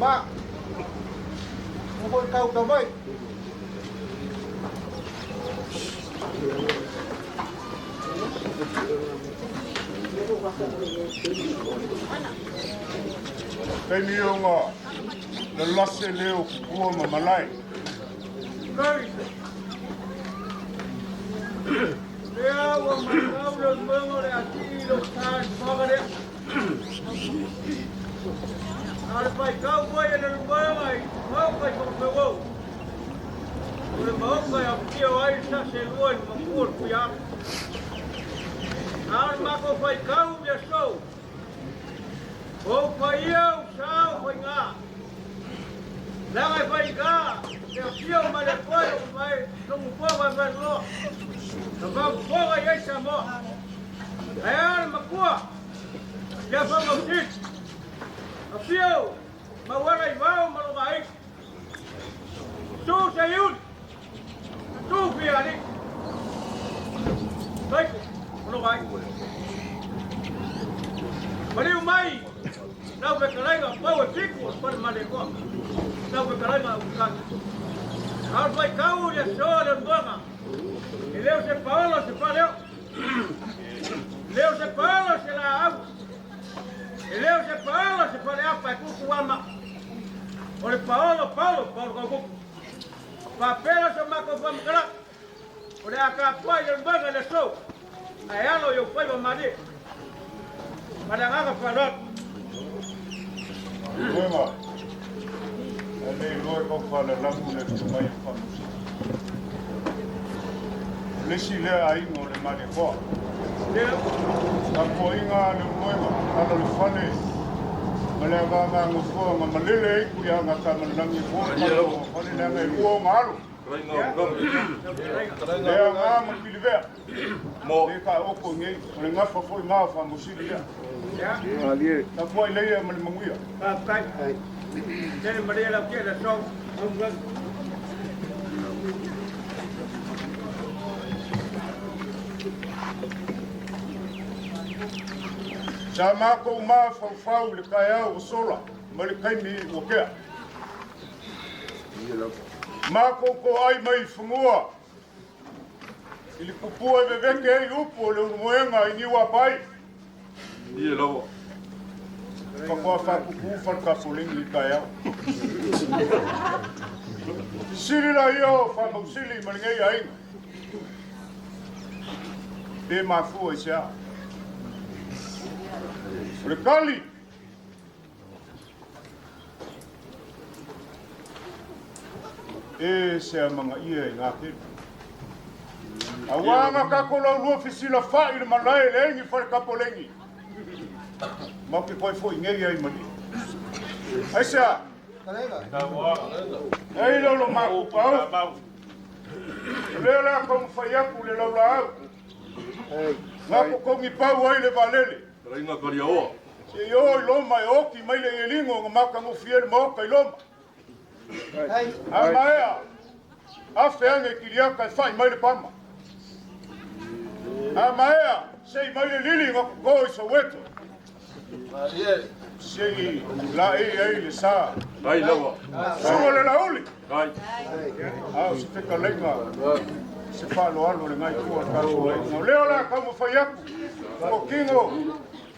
Ma. Mo kau ka mai. Taimi o ngā lalase leo kupua ma malae. Lea ua matau le moega o le atii i lou sa i le faga lea. A o le faitau foi a le moega i maoka i Fagafeuou, o le maoka e afifio ai le sase lua i le makua o le Fuiaga. A o le matou faitau i le aso, o ou paia ou sa ou faiga, leaga e faiga le afio mai le Atua i lou mai logo foga e vaeloa, na faafofoga i ai Samoa. Ae a le makua ia Famausili, afio Mauala i Vao ma lona aiga, Su Seiuli, Su Fialii, Taiko ma lona aiga. Maliu mai lau fetalaiga pau e fitu o le fale Malietoa, lau fetalaiga Ausani. A o le faitau i le aso le uluaga, e le o se paolo se faleo, e le o se paolo se laau, e le o se paolo se faleapa e tutu ama. O le paolo, paolo, paolo kaukuku. Faapea so matou faamatalaga, o le a tapuai le uluaga i le aso, ae alo i ou faiva malie. Ma le agaga faaaloalo. Uega, ae le iloa e kau faalalagu le afio mai o Faamasino. O le isi lea aiga o le Malietoa. Tapuaiga a le Uluega, ala o le fale ma le agaga nofoa na malele ai Tuiaga Tamalelagi e fua le fale leaga e lua ona alo. Lea ngā ma Kilivea. Le ka oko nei, o le gafa foi ngā o Faamasino lea. Tapuai leia ma le manuia. Faafetai. Tele malie lau tia le aso. Sa makou mafaufau i le taeao ua sola ma le taimi ua tea. Makou toai mai i fanua i le pupua e veveke ai upu o le ulumoega i Niuapai. Faatoa faapupu faletafolegi i taeao. Sili la ia o Faamausili ma lenei aiga. Pe mafua i se a. O le tali E se amagaia i ngā kelu. Aua nga kako laulua fesilafa'i le malae le engi falekapolegi. Ma ke koe fo'i nei ai malie. Ai se a? Ei lo lo maku pau. O lea la kau mawhai aku le laulaau. Ngā kokongi pau ai le valele. Se i o i Loma e oki mai le ielingo nga makangofi e le maoka i Loma. A maea, afe anga i Kiliaka e whai mai le pama. A maea, sei mai le lili nga koko i Soweto. Se i la e ai le sa. Suga le lauli. A o se fekalenga, se whaaloalo le ngai tua tātou ai. O leo la kau mawhai aku, o kingo,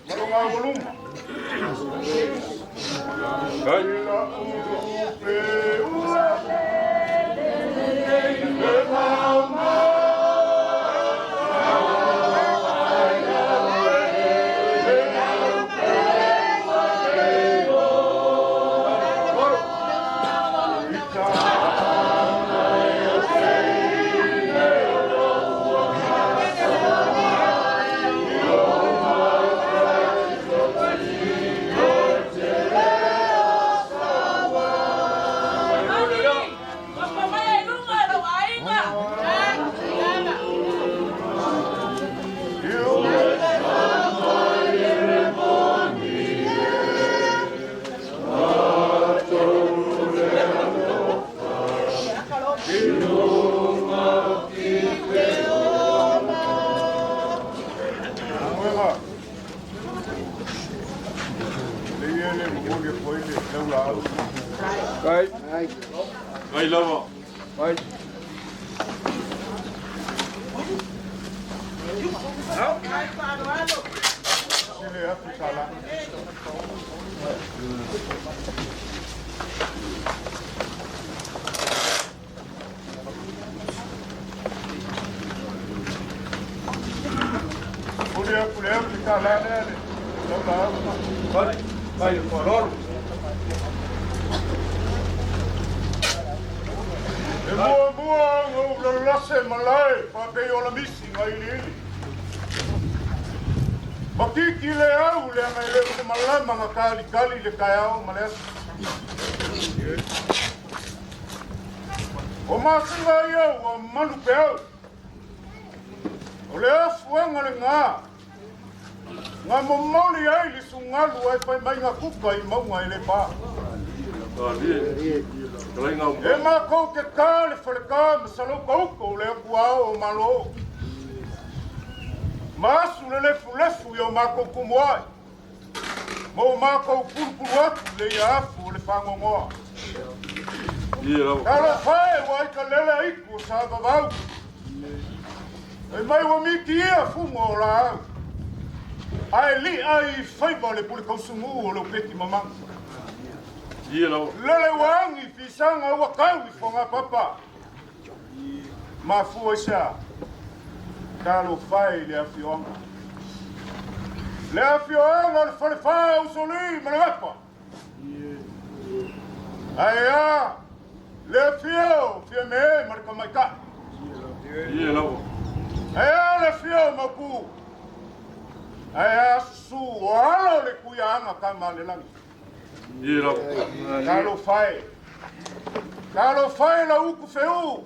ma lo ngā waluma. Kai. La upe ua, le mau. Uega. Le ia le momoli e koe le laulaau. Kai. Kai lava. Kai. Sile atu sala. Uli atu le atu sala le le. Lau la au. Kai. Kai lolo. E mua mua ngau lalase malae pa pe o la misi ngai lili. Makiki le au le anga le o se malama nga kali kali le kaiao ma le aso. O masinga ia ua malu pe au. O le afuanga le ngā. Ngā momoli ai le sungalu ai whai mai ngā kuka i maunga i le pā. Talie. Talainga E mākou ke kā le whale kā masalo kauko le aku ao o malo. Ma asu le lefu lefu i o mākou kumuai. Mo mākou pulupulu atu le ia afu o le whangongoa. Ie lava. Talo whae wa i ka lele aiku o sa vavau. E mai wa miki ia fungo o la au. Ae li ai whaiva le pule kausungu o le upeti mamanga. Ie lava. Lele wangi fisanga ua kau i whanga papa. Mafua isa. Talo whae le afioanga. Le afioanga o le whale wha usoli ma le wepa. Ai a, le afio fia me ma le kamaika. Ie lava. Ai a le afio mapu. Ai a su o alo le kuianga ka ma le langi. Ie lava. Talo whae. Talo whae la uku feu.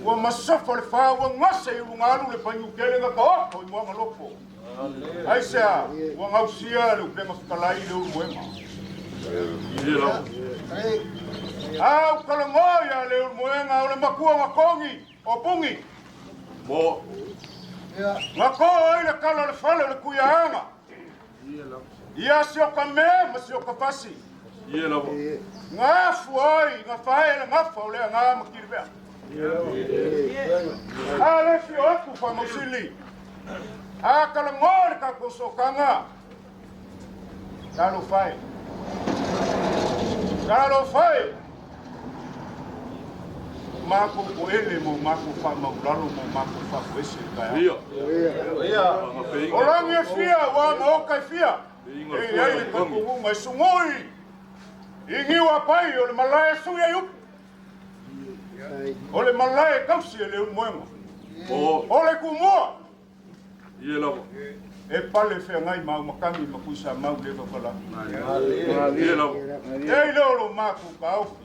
Ua masofa le wha ua ngase i lungalu le panyu kele nga ka oko i muanga loko. Ai sea, ua ngausia le upenga whakalai le uluenga. Ie lava. Au kalangoia le uluenga o le makua ngakongi o pungi. Mo. Ngako ai le kala le fale o le kuiaanga. Ia si o ka mea ma si o ka fasi. Ie lava. Ngafu ai, nga whae le ngafa o le ngā makiri mea. A le fio aku wha mausili. A kalango le kakosokanga. Talo whae. Talo whae. Mako ko ele mo mako wha maulalo mo mako wha kuese kai. Ia. Ia. Nga O langi e fia, wa maoka e fia. Peinga E ai le kakungunga e sungoi. I ngiwa pai o le malae sui ai upu. O le malae kausi e le umuenga. Mo. O le kumua. Ie lava. E pale whea ngai mau makangi makuisa mau le whawhala. Ie lava. E i leo lo māku ka aufi.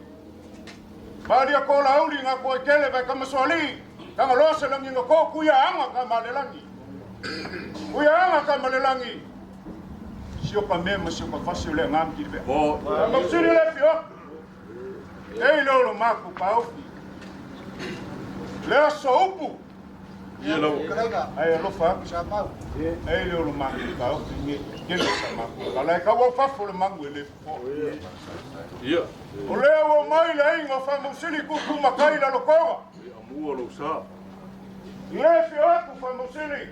Maria ko la auli ngā koe kele vai kamasoali. Tanga loa se langi ngā ko kuia anga ka malelangi. Kuia anga ka malelangi. Sio ka mea ma sio ka fasi o le ngā mkiri vea. Mo. Mausiri le fio. E i leo lo māku ka aufi. Le aso upu. Ie lava. Ai alofa aku. E leo lo māku ka aufi nge kele sa māku. Ka lai ka wau fafo le mangu e le fofo. Ia. O lea ua mai le aiga o Faamausili kuku makai la lokoga. E amua lou sa. Le fio atu Faamausili.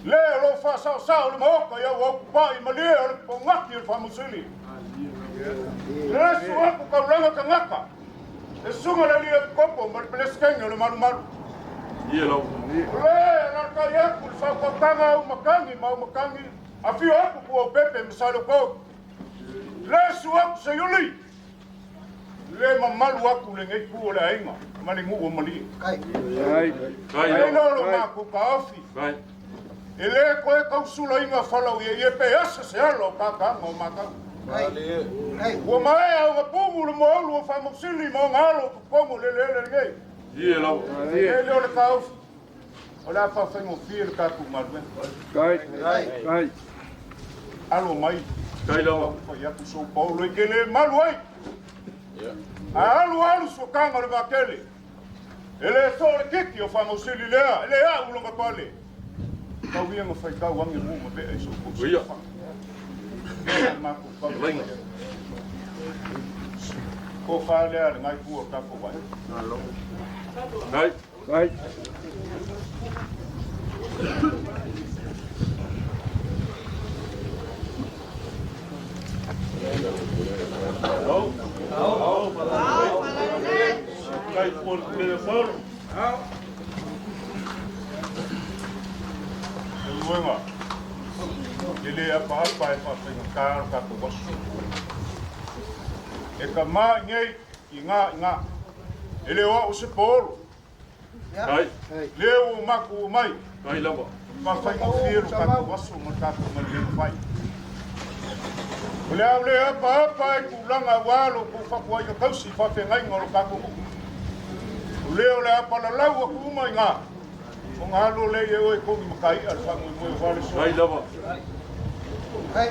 Le o lou faasaosao le maoka ia ua aukupa'i malie o le pogaki o le Faamausili. Le su aku kaulaga tagata. E suga le lia kopo ma le pelesekenge o le malumalu. Ie lava. O le lalakai aku le faukautaga au makangi ma au makangi. Afio aku pu au pepe ma saloko. Le su aku seiuli. Le mamalu aku le ngei ku o le aiga ma le nuu o malie. Kai Ai lava. leo lo maku ka ofi. Kai. E le koe kausula inga falau ia ia pe asa se alo o kakanga o makau. Ua mae au nga pungu le moaulu o Faamausili ma o ngalo o tukongo le lele le ngei. Ie lava. E leo le ka ofi. O le a whawhaingofie le kākou galuega. Kai. Alo mai. Kai lava. Fai atu sou paulo e ke le malu ai. A alu alu sokanga o le vakele. E le so le kiki o Faamausili lea. E le au longa pale. Kau ia nga whai kau ange mu ma pea i sou kousi. Ia. Mako kau. Lainga. Ko wha lea le ngai pua tapo vai. Ai. Ai. Kai pua le paolo. Luenga. E le apa apa e whawhenga kāro kako wasu. E ka maa ngei i ngā i ngā. E le oa o se pōro. Ai. Leo o maku o mai. Ai lava. Whawhenga whiro kako wasu ma kako mani e whai. O le au le apa apa e kūlanga walo ko whakua i ka kausi whawhenga inga lo kako mo. O leo le apa la lau a kuma i ngā. O ngā lo le e oe kongi makai al whangu i moe wale so. Ai lava. Ai.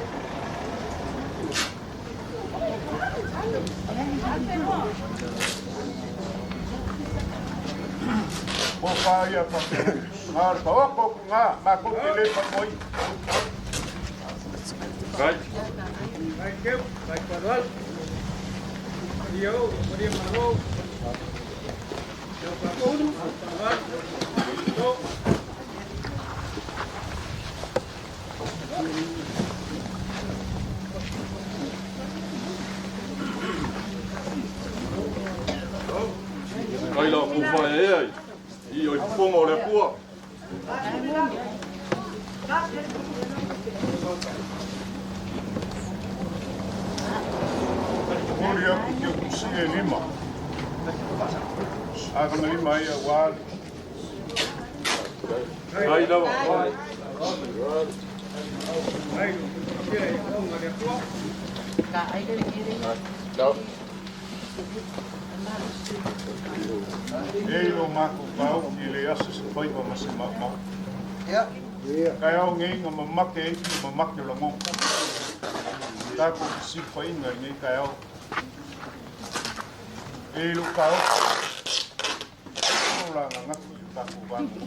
O whaia whawhenga. Ngā rapa oko ku ngā, mā kouke le whango i. Ai. Kai keu, kai paral. Rio, Maria Maro. Teu papu, paral. To. Kai la ku whaia e ai. I oi pongo o le pua. Mori aku ki o kusi e lima. Aga lima ia wāli. Ai lava. Ai, kia e konga le pua. E ilo mako pau ki le asa se whaiwa ma se maumau. Ia. Kai au ngei ngā mamake e ki mamake o la ngonga. Tāko ki si whainga i nei kai au. E ilo ka o. O la ngā ngatu i tāko wāngu.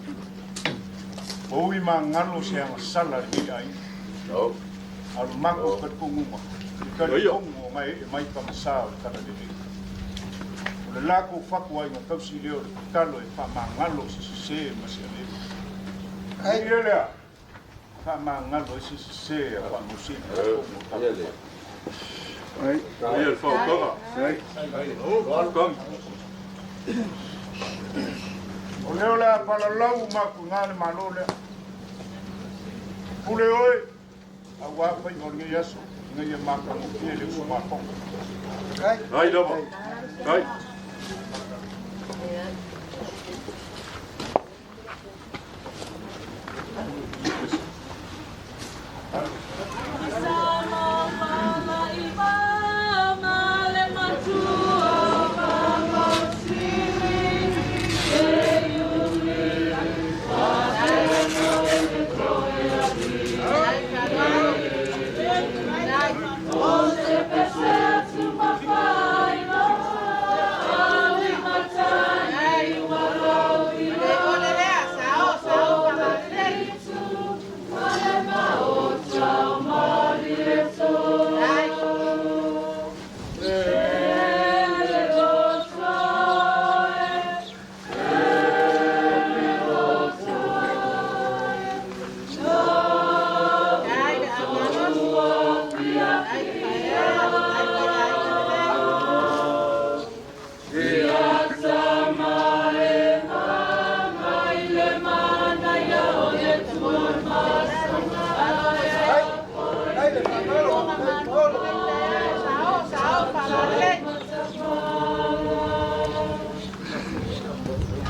O ui mā ngalo se anga sala i nei ai. Alu mako ka tungunga. I ka tongu o mai e mai ka masaa o le tala lele. O le lako whakua i ngā tausi leo le talo e wha mā ngalo se se ma se ale. Ai lea. Wha mā ngalo se se a wha musi. Ai. Ai el whaukanga. Ai. Whaukanga. O leo lea palalau maku ngā le malo lea. Pule oe, au wā whai o ngai aso, ngai e māka mo pie le usu mākonga. Ai lava. Ai.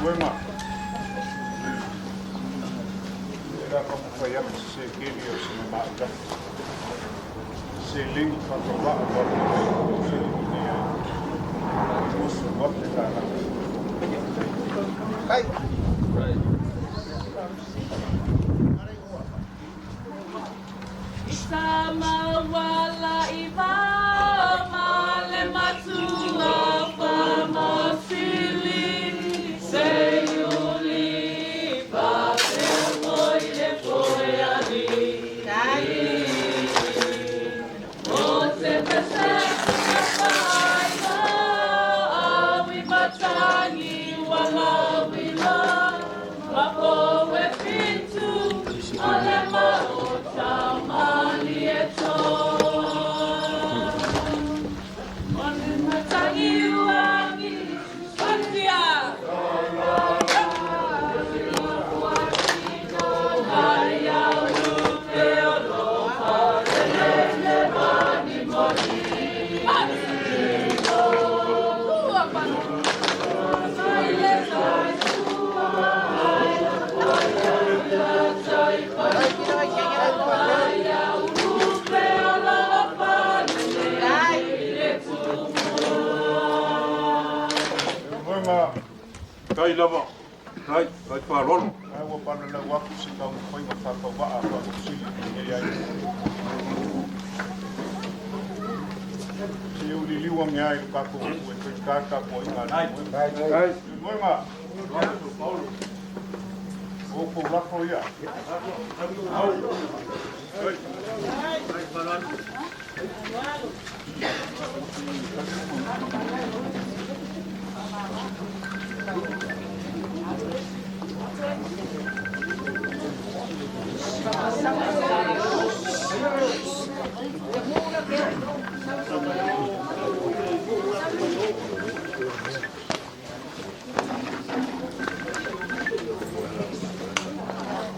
Uema. E rā ka mwhai aku se keli o se maaka. Se lengi whakawaa wā o se nei ai. Musu wate tā rā. Kai. Sama wala iva male matua famosili seyuli pa te le poeani o te pese Tai lava. Tai, tai faaaloalo. Ae ua palalau atu se taumafaiga faatauvaa a Faamasino i lenei aiga. Se i ou liliu ane lava i lo tatou atunuu e faigata le tapuaiga a le Moega. Moega, o outou lafo ia.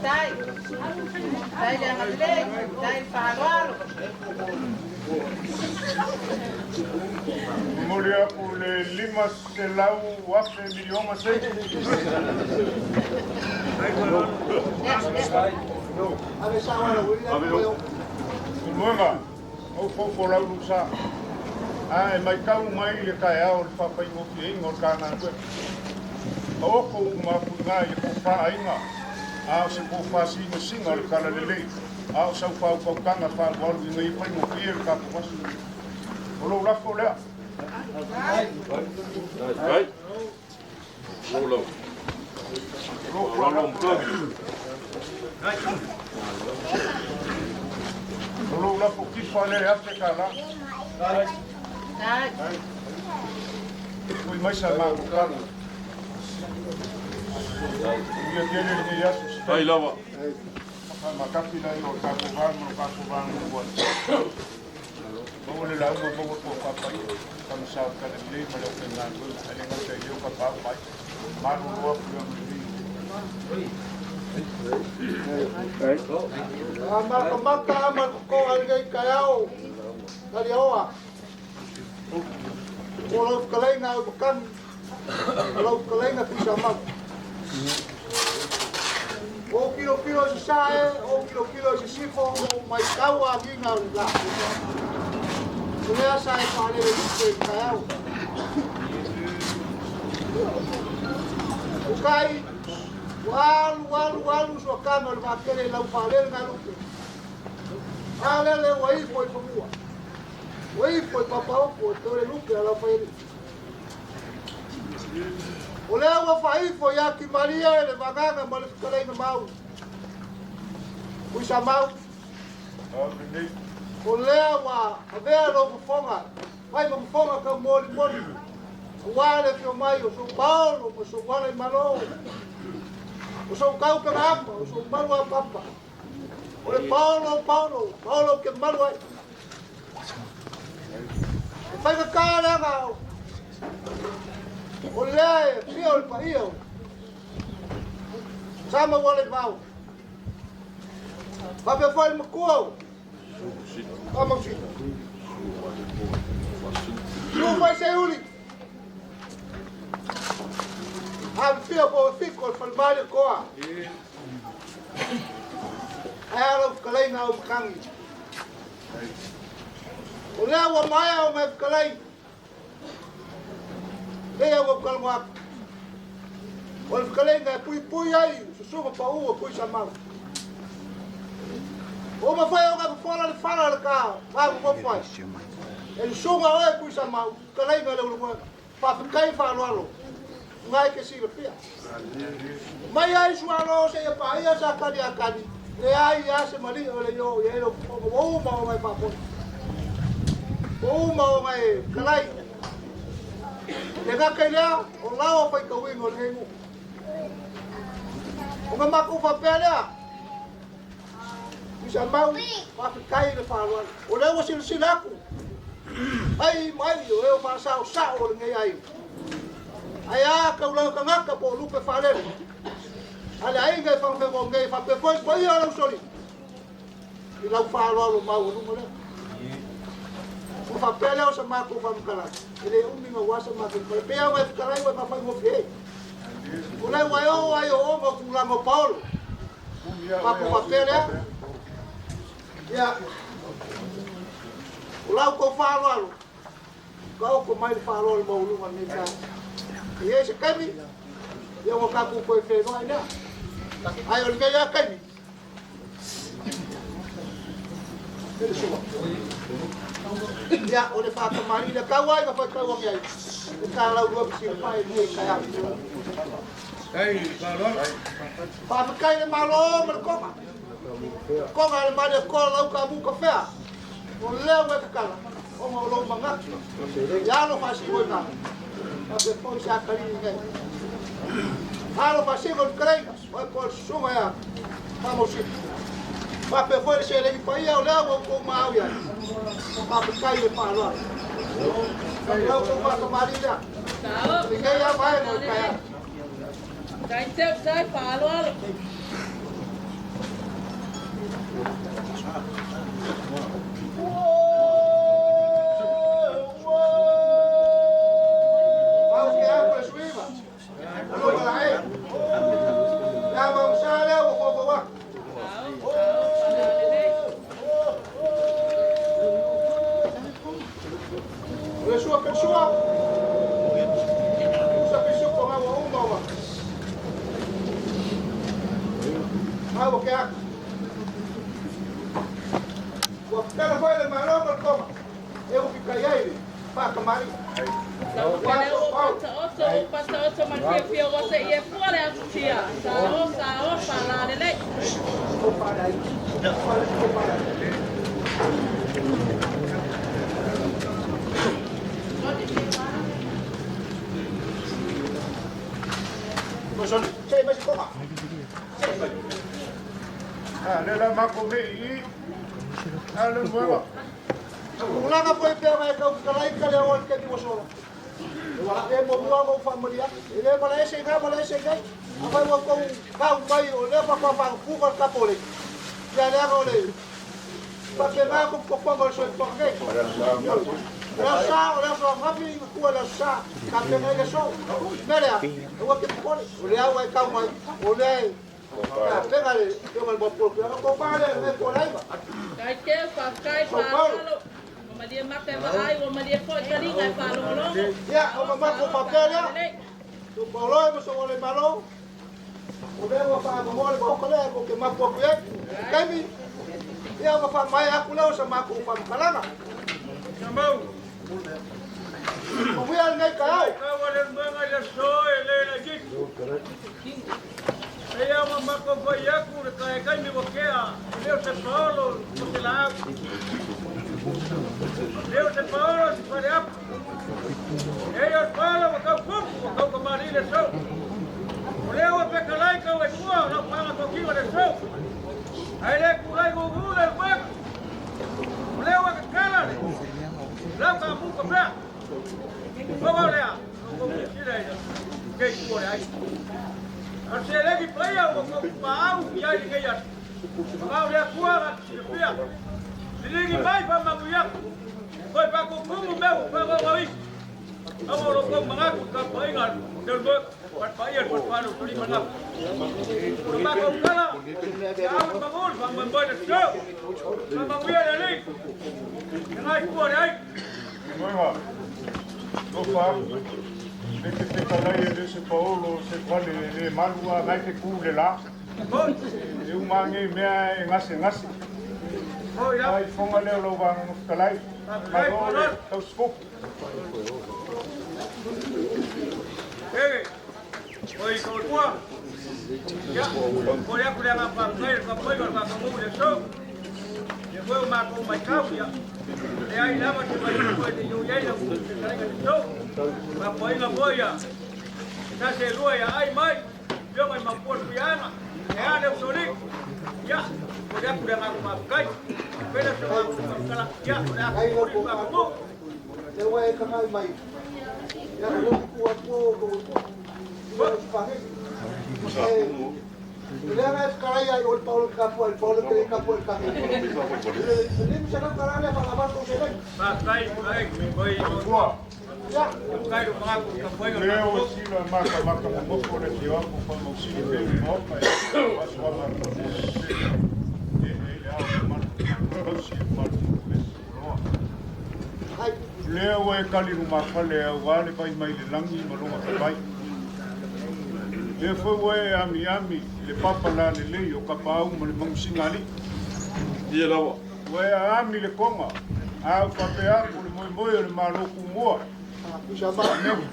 Tai, tai le agalelei, tai le faaaloalo. Momoli aku le 500,000 miliona seini. Tumuega, ou fofo lau lusa. A e maitau mai le taeao le faafaigofieina o le ta galuega. Taoto uma atu i ina i le tofa aiga, a o se tofa sigasina o le talalelei, a o sau faautautaga faalualu ina ia faigofie le tatou aso. O lou lafo lea. Tai. Lou lau. Faaaloalo matou. O lou lafo kifa lea e $1,000. Tai. Ui mai sa matou tala. Ia tele lenei aso se Tai lava. Faamatafi lai o le tatou va ma lo tatou va galulue ai. Maua le lauga, maua tofa paia, tama sa o le talalelei ma le aufaigaluega, ae le gata i lea o tapaau ma aiga. Malolo atu le agalelei o le A matamata ma le totoa i lenei taeao, Taliaoa, o lau fetalaiga au matagi, o lau fetalaiga Tuisamau. Ua ou tilotilo i sasae, ua ou tilotilo i sisifo, ua ou matau agiga o le la. O lea sa e faalele lupe i le taeao. Ukai, ua alu, alu, alu suakame o le vaatele i lau faalele galupe. A lele ua ifo i fanua. Ua ifo i papaopo e toe le lupe a lau faialii. O lea ua faaifo ia Kimalie le vagaga ma le fetalaiga mau. Tuisamau, o lea ua avea lou fofoga, fai ma fofoga taumolimoli, aua le afio mai o sou paolo ma sou ala i Malo, o sou taupega apa, o sou malu apaapa. O le paolo, paolo, paolo ou te malu ai. E faigata leaga o lea e afio le paia o Sama ua le vao. Faapea foi le matua o Famausina. Susu mai Seiuli. Afifio po o Fiko o le falemai le toa. Ae a lau fetalaiga au matagi. O lea ua maea ona e fetalai. Lea ua ou talanoa atu. O le fetalaiga e puipui ai susuga pau o Tuisamau. Ua mafai ona fofola le fala o le ta va nonofo ai. E susuga oe Tuisamau, fetalaiga le Ulumoega. Faafetai faaaloalo, na e te silafia. Mai ai sualo seia paia sa kali a kali, leai lava se mali'i o le i oo i ai lou fofoga, ua uma ona e faapolo. Ua uma ona e fetalai. Le gata i lea, o lao faitauina o lenei nuu. Ona matou faapea lea, Tuisamau, faafetai le faaaloalo. O lea ua silasila atu, ai mai o e o faasaosao o lenei aiga. Ae a taulaga tagata po o lupe faalele a le aiga e fagafeaga nei faapea foi le paia o le usoalii i lau faaaloalo maualuga lea. Ua faapea lea o sa matou faamatalaga, e le umi naua sa matou fale. Pei lava e fetalai ua e faafaigofie ai. O lea ua e oo ai o ona o tulaga o Paolo. Matou faapea lea, ia, o la outou faaaloalo, taoto mai le faaaloalo maualuga i lenei taeao. E i ai se taimi, Ia ua tatou toe feiloai lea. Ae o lenei lava taimi, e le sua. Ia, o le faatamalii lea, tau ai na faitau ane ai, e talaulua ma silafae i lenei taeao. Faafetai le Malo ma le Toga. Toga le mali toa lau ka mu ka fea. O lea ua e tatala, ona o lou manatu. Ia alo faasino i na. Faapea foi se atalii nei. Alo faasino i le fetalaiga, o e po o le susuga ia Faamausili. Faapea foi le seleni paia o lea ua outou maau i ai. Faafetai le faaaloalo. O la outou faatamalii lea. Lenei lava vaega o le taeao. Tai teu tai faaaloalo. Pau ke ako le suiva. Alo malae. Le ama msa lea ua fofoa atu. O le sua ke sua. Usa pisupo ngā ua uma ua. Mau ke ako. Ua petala foi le Malo ma le Koma. E uki kai ai le whakamari. Sa o pele o pata oto o pata oto ma le fiafia ua se i e pua le atutia. Sa o faalalelei. O whanai. O whanai. Se mai se koma. Ah, le la mako me i. Ah, le moega. Tulaga foi pea mai kau kalai ka le o le kemi wasola. E mo mua mo whaamalia. E le mala ese ngā mala ese ngai. A whai wa kou kau mai o lea whakwa whakapuka le kapo le. Ia le aga o le. Pape ngā ko pokwanga o le soe poka nei. O lea sa, o lea sa ngafi i kua lea sa. Ka pena i le so. Mea lea, ua ke pukole. O lea ua e kau mai. O lea e. Ka pena le, pena le mapolo. Ia ko wha le, le ko laiva. Tai teu faafetai faaaloalo. Ua malie maka e vaai ua malie foi taliga e faalogologo. Ia, o mamako whapea lea. Tu paulo e maso o le malo. O lea ua whaangamoa le maoka lea ko ke mapu aku ai. Kaimi, ia ua whaamai aku lea o sa maku whaamakalanga. Samau. O wia lenei ka au. Kaua le manga le so e le la gitu. E ia ma mako fai aku le kai kai mi wakea. Leo se Paolo o se la aku. Leo se Paolo se fare aku. E ia Paolo wa kau kupu wa kau kamari le so. O leo pe kalai kau e kua o lau panga toki o le so. Ai le kulai gugu le wek. O leo wa kakala le. Lau ka muka pea. O lea. O ko sile ia. Kei kua le ai. A se legi playa o ko paau i ai le ia. Pau lea kua ga sipia. Ligi mai pa maguia. Koi pa ko kumu meu pa ko wai. Amo lo ko mangaku ka painga del bo pat pa ia pat pa no tuli mana. Ko ma ko kala. Au mangul pa mamboy le so. Pa maguia le li. Ngai kua le ai. Moega. Tofa. Le te petalai e le se Paolo se fale le malua ngai te ku le la. E umange mea e ngase ngase. Oi la. Ai fonga leo lau vanga no fetalai. Malo le tau skopu. Eh. Oi ko kua. Ya. Ko lea ku lea ngā pa ngai ka pai ka ka mu le so. Ye koe o mako mai kau ia. Le ai lava te mai koe te iu iai la ku te karenga te so. Ma painga moe ia. Ta se lua ia ai mai. Pio mai mapua tuiana. E ane usori. Ya. Ko lea ku lea ngā pa kai. Pena se ngā ku kala. Ya. Ko lea ku ku pa mu. Le ua e kangai mai. Ia ko ku atu o ko ko. Ia o whangai. Le nga e whakarei ai o le Paolo kapua, le Paolo te kapua le kahe. Le misa kau karale whakawar ko se nei. Pa kai kai koi Tua. Ia, kai ro mangaku ka painga Leo o sila maka maka momoko le te waku pa mausili pe i maoka e wasu ama e e le ao malu tausi e malu le loa. ai, Leo e kali ruma fale au wale vai mai le langi ma longa ka vai. Lea foi ua e amiami i le papa lalelei o Kapaau ma le Mangusigalii. Ia lava. Ua e aami i le koga, a ou faapea atu o le moemoe o le Malo Tumua. Amene.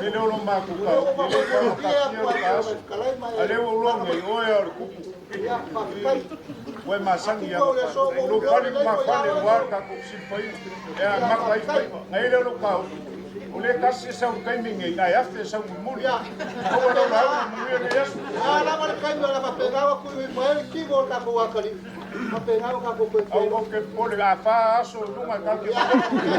E le o lo matou taofi, e le fagatafia le ta aso. A lea ua ou iloa nei, o oe lava o le tupu. Ua e masani ia matou. O lou fale ma mafale aua le tatou fesilafaiga e amata ai faiva. Na i ai lea o lou taofi, o lea e tasi e sau i le taimi lenei, ae afe e sau mulimuli. Maua lau lauga, manuia lenei aso. Aua ou te popole, a fa aso i luga tatou te popole.